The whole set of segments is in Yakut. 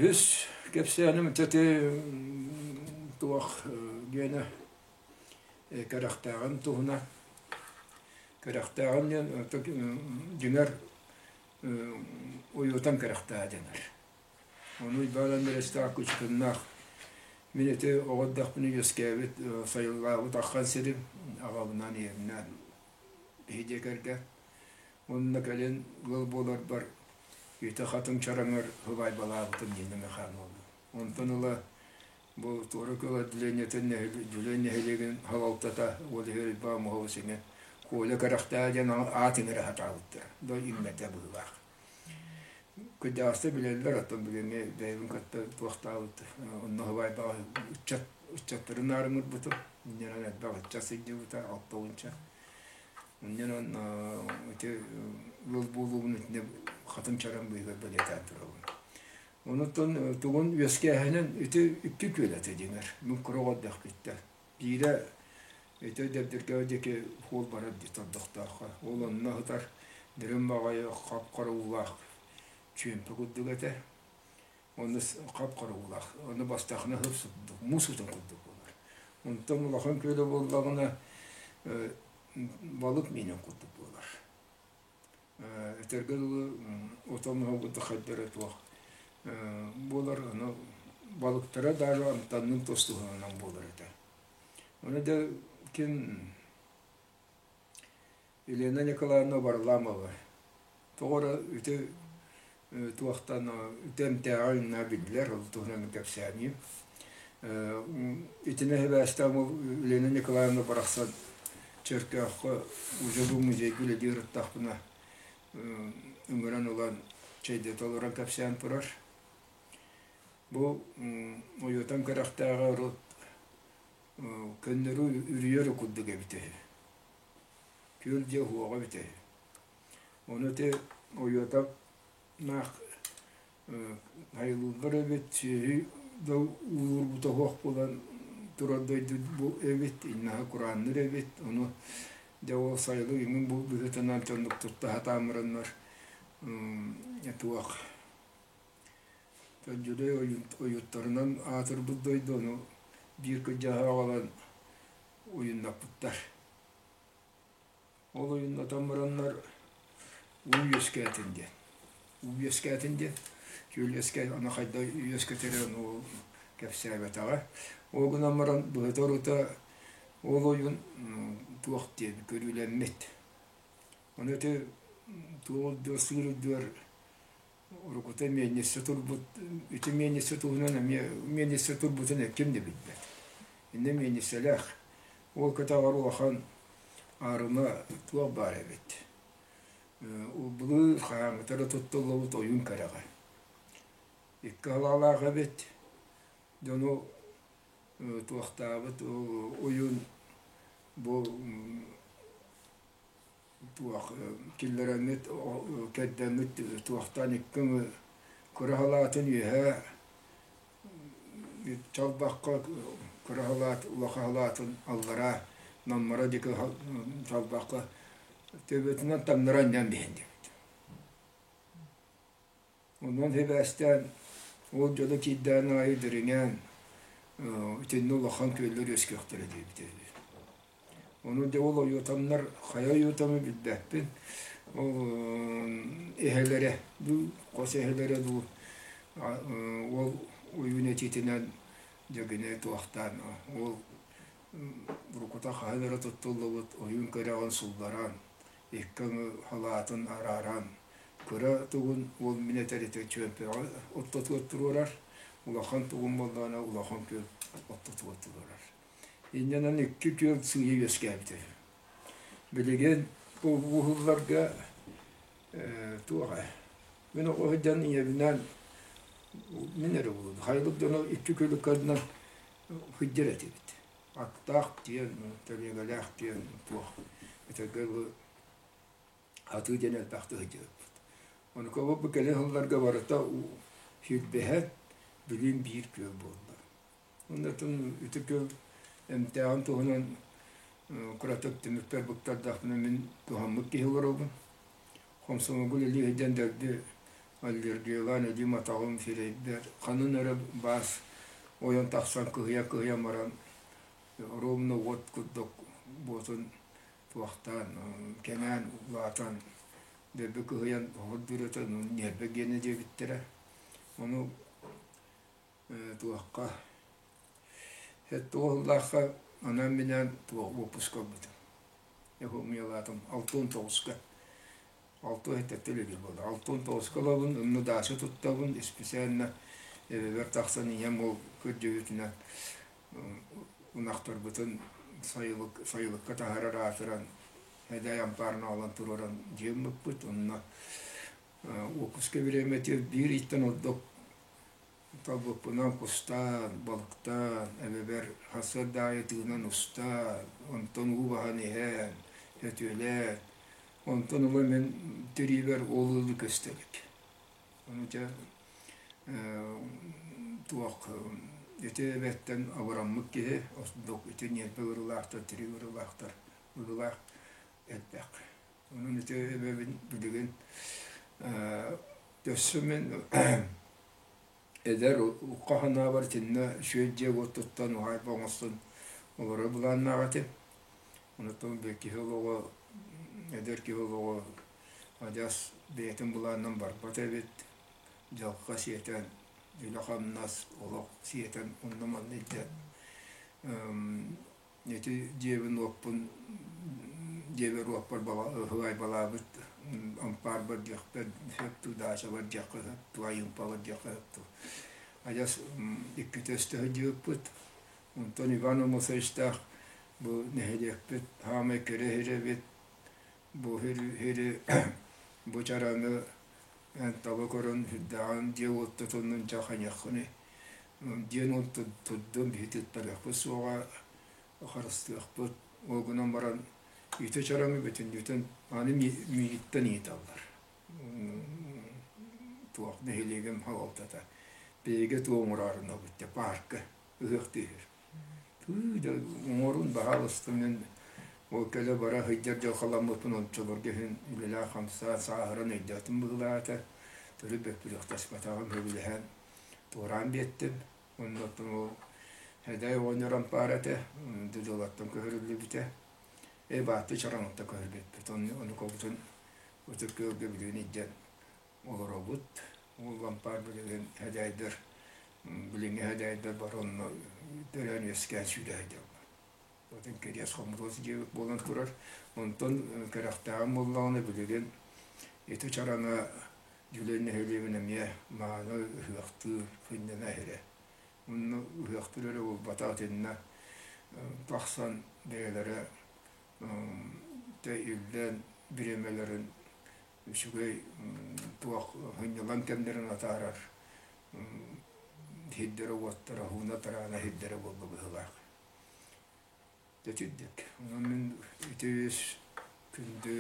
Үһүс кэпсээним ити туох гиэнэ кэрэхтээҕин туһунан. Кэрэхтээҕин диэн дьиҥэр уйутан кэрэхтээҕэ дэнэр. Ону Уйбаан Андреевтаах Кучкуннаах мин ити оҕо эрдэхпинэ үөскээбит, сайыллаабыт аххан сирим аҕабынаан ийэбинээн биһи дьиэ кэргэн. Уонна кэлин ыал буоларбар ити хатыҥ чараҥар сыбаайбалаабытым Нина Михайловна. Онтон ыла бу Туора Күөл отделениетын Дьүлэй нэһилиэгин салалтата уол иһэр Уйбаан Муһабыс иҥэ Коля Кэрэхтээ диэн аат иҥэрэ сатаабыттара. Да иҥмэтэ быһыылаах. Кырдьаҕастар билэллэр, оттон билиҥҥи бэйэбин кытта туохтаабыт онно сыбаайбаҕа ыччат ыччаттарын аарыҥырбытым. Инньэнэн элбэх ыччат сылдьыбыта, 60-ча. Инньэнэн ити ыал буолуубун итиннэ хатыҥ чараҥ быыһыгар бэлиэтээн турабын. Онуттан тугун үөскээһинин ити икки күөл этэ дьиҥэр. Мин кыра оҕо эрдэхпиттэн. Биирэ ити Дэбдиргэҕэ диэки суол барар дии тордохтооххо. Ол онно сытар дириҥ баҕайы хап-хара уулаах чүөмпэ курдук этэ. Онно хап-хара уулаах. Ону бастакына сып-сырдык, муус утун курдук буолар. Онтон улахан күөлэ буоллаҕына балык миинин курдук буолар. Этэргэ дылы, отон оһолбута хайда эрэ туох буолар, ону балыктара даже амтанныын тостуһунан буолар этэ. Ону да ким Елена Николаевна Варламова тоҕо эрэ ити туохтан ити эмтээҕэ инна биллэр, ол туһунан кэпсээниим. Итини сибээстээн ол Елена Николаевна барахсан Чөркөөххө уже бу музейга үлэлии ырыттахпына ыҥыран ылан чэйдэтэ олорон кэпсээн турар. Бу ойуотан кэрэхтээҕэ урут көннөрү үрүйэр курдук эбитэ үһү. Күөл дьиэ уһуоҕа эбитэ үһү. Ону ити ойуота наах Айылыыллар эбит, сүөһү да уулуурбута суох буолан турар дойду бу эбит, иннаһа кураанныыр эбит, ону дьэ ол сайылык иҥин бу быһыытынан дьоннук тутта сатаан бараннар туох Дьүлэй ойууттарынан аатырбыт дойду ону биир кырдьаҕаһы аҕалан уйуннаппыттар. Ол ойуннатан бараннар уу үөскээтин диэн. Уу үөскээтин диэн, күөл үөскээн, аны хайдах үөскэтэрэ ону ол кэпсээбэтэҕэ. Ол гынан баран быһыта-орута ол ойун туох диэн көрүүлэммит. Ону ити туох үрдүгэр сыыр үрдүгэр уруккута миэнньиссэ турбут, ити миэнньиссэ туһунан эмиэ миэнньиссэ турбутун ким да билбэт. Иннэ миэнньиссэлээх. Ол кэтэҕэр улахан аарыма туох баар эбит. Былыр хаһааҥҥыта эрэ туттуллубут ойуун кэрэҕэ. Икки халаалаах эбит. Дьону туохтаабыт ойуун бу туох киллэрэммит кэрдэммит туохтаан икки өҥү кыра халаатын үөһээ чалбахха кыра халаат улахан халаатын аллараа наммара диэки чалбахха төбөтүнэн таҥнары анньан биһэн диэбит. Онон сибээстээн ол дьоно киирдээн аайы дириҥээн итиннэ улахан күөллэр үөскүөхтэрэ диэбитэ үһү. Ону дьэ ол ойуотаннар хайа ойуотаны билбэппин ол эһэлэрэ дуу, хос эһэлэрэ дуу ол ойуун этиитинэн дьэгинэ туохтаан ол уруккута хаһан эрэ туттуллубут ойуун кэрэҕин сулларан икки өҥү халаатын арааран кыра тугун уол мин этэр ити чүөмпэҕэ ортотугар туруорар, улахан тугун буоллаҕына улахан күөл ортотугар туруорар. Инньэнэн икки күөл сыыйа үөскээбитэ үһү. Билигин бу уһулларга туох ээ мин оҕо сылдьан ийэбинээн мин эрэ буолуом хайалык дьоно икки күөлү ыккардынан сылдьар этибит. Аттаах диэн, тэлиэгэлээх диэн туох этэргэ дылы атыы диэн элбэхтик сылдьыбыппыт. Онука бу кэлин сылларга барыта сүүрбэһэ билин биир күөл буолла. Оннотон ити күөл эмтээҕин туһунан кыратык түмүкпэр быктардахпына мин туһаммыт киһи олоробун. Хомсомугу үлэлии сылдьан дэлби Аллергиялаан илиим атаҕым сирэйбэр ханан эрэ баас ойон тахсан кыһыйа-кыһыйа баран ровно уот курдук буотун туохтаан кэҥээн улаатан дэлби кыһыйан оһордуур этэ ньиэрбэ гиэнэ диэбиттэрэ. Ону туохха сэттэ сыллаахха анаан-минээн туох уоппуска ылбытым. Эһуомуйалаатым 69-ка. Алта сэттэ үлэлиир буолла. 69-ка ылабын, онно даача туттабын, исписээннэ эбэбэр тахсан ийэм ол көрдьүбүтүнэн ынахтарбытын сайылык, сайылыкка таһаарар аатыран эдэй ампаарын аҕалан туруоран дьиэм ыппыт. Онно уоппуска бириэмэтигэр биир ыйтан ордук Талбыппынан кустаан, балыктаан, эбэбэр сарсыарда аайы тыынан устаан, онтон уу баһан иһэн, сөтүөлээн, онтон ыла мин тириибэр ол ыалы көстө илик. Ону дьэ туох ити эбэттэн абыраммыт киһи ордук ити ньиэрбэ ыарыылаахтар, тирии ыарыылаахтар быһыылаах элбэх. Онон ити эбэбин билигин өссө мин эдэр укка санаабар итиннэ үчүгэй дьиэ-уот туттан уһаайба оҥостон олорор былааннаах этим. Онтон киһи олоҕо, эдэр киһи олоҕо адьас бэйэтин былаанынан барбат эбит. Дьылҕа сиэтэн, үлэ-хамнас, олох сиэтэн онно-манна илдьэн Ити дьиэбин-уоппун дьиэбэр-уоппар уһаайбалаабыт ампаарбар диэхпэр сөп дуу, даачабар диэххэ сөп дуу, айыымпабар диэххэ сөп дуу. Адьас иккитэ үстэ сылдьыбыппыт. Онтон Иван Амосовичтаах бу нэһилиэкпит саамай кэрэ сирэ эбит. Бу сири бу чараны эн таба көрөн сүрдээҕин дьиэ-уот тутуннун дьэ хайыаххыный диэн ол турдун биһи туттарыахпыт суоҕа, харыстыахпыт. Ол гынан баран ити чараҥы бүтүннүүтүн аны миигиттэн ыйыталлар. Туох нэһилиэгим салалтата биһиги туох оҥороорунабыт дьэ паарка ыһыахтыыр. Тыы да оҥорун баһаалыста мин ол кэлэ-бара сылдьар дьылҕаламмыппын оччолорго иһин үлэлээх-хамсаан сааһыран өйдөөтүм быһыылаата. Төрүт бөппүрүөхтэспэтэҕим сөбүлэһэн туораан биэртим. Онно оттон ол Эдэй оҕонньор ампаара этэ, дьылаттан көһөрүллүбүтэ. Э баатты чараҥыттан көһөрбүппүт. Ону кобутун Ытык Күөлгэ билигин илдьэн олоробут. Ол ампаар билигин эдээйдэр, билиҥҥи эдээйдэр бары онно төрөөн үөскээн сүүрэ сылдьаллар. Атын кириэс хомуруос диэбит буолан турар. Онтон кэрэхтээҕим буоллаҕына билигин ити чараҥа Дьүлэй нэһилиэгин эмиэ мааны ыһыахтыыр, сынньана иһэрэ. Онно ыһыахтыыр эрэ буолбатах итиннэ тахсан бэйэлэрэ иллээн бириэмэлэрин үчүгэй туох сынньалаҥ кэмнэрин атаарар сирдэрэ-уоттара, ууна-тараана сирдэрэ буолла быһыылаах. Итирдик. Онон мин ити үс күндү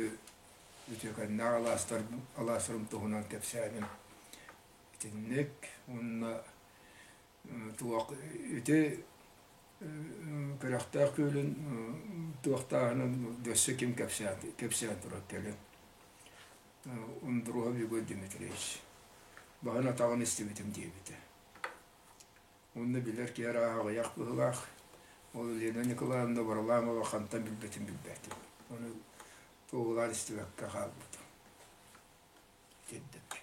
үтүөкэннээх алаастар алаастарым туһунан кэпсээним итинник уонна туох ити Күрэхтээх күөлүн туохтааһынын өссө ким кэпсээн кэпсээн турар кэлин Ундуруһов Егор Дмитриевич баһын атаҕын истибитим диэбитэ. Уонна билэр киһи арааһа аҕыйах быһыылаах. Ол Лена Николаевна Варламова хантан билбэтин билбэтим. Ону туоһулаан истибэккэ хаалбытым. Итирдик.